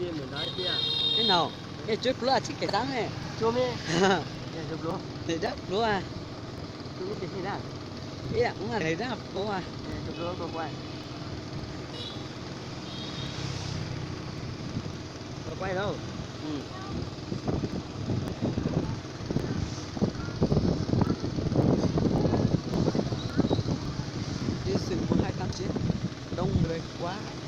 Ib no, ib tswb pluab tsis kev xaab ne. Dab pluab. Ib dab pluab. Ib xwm kuv hais tag tsi, doo nrog kuab.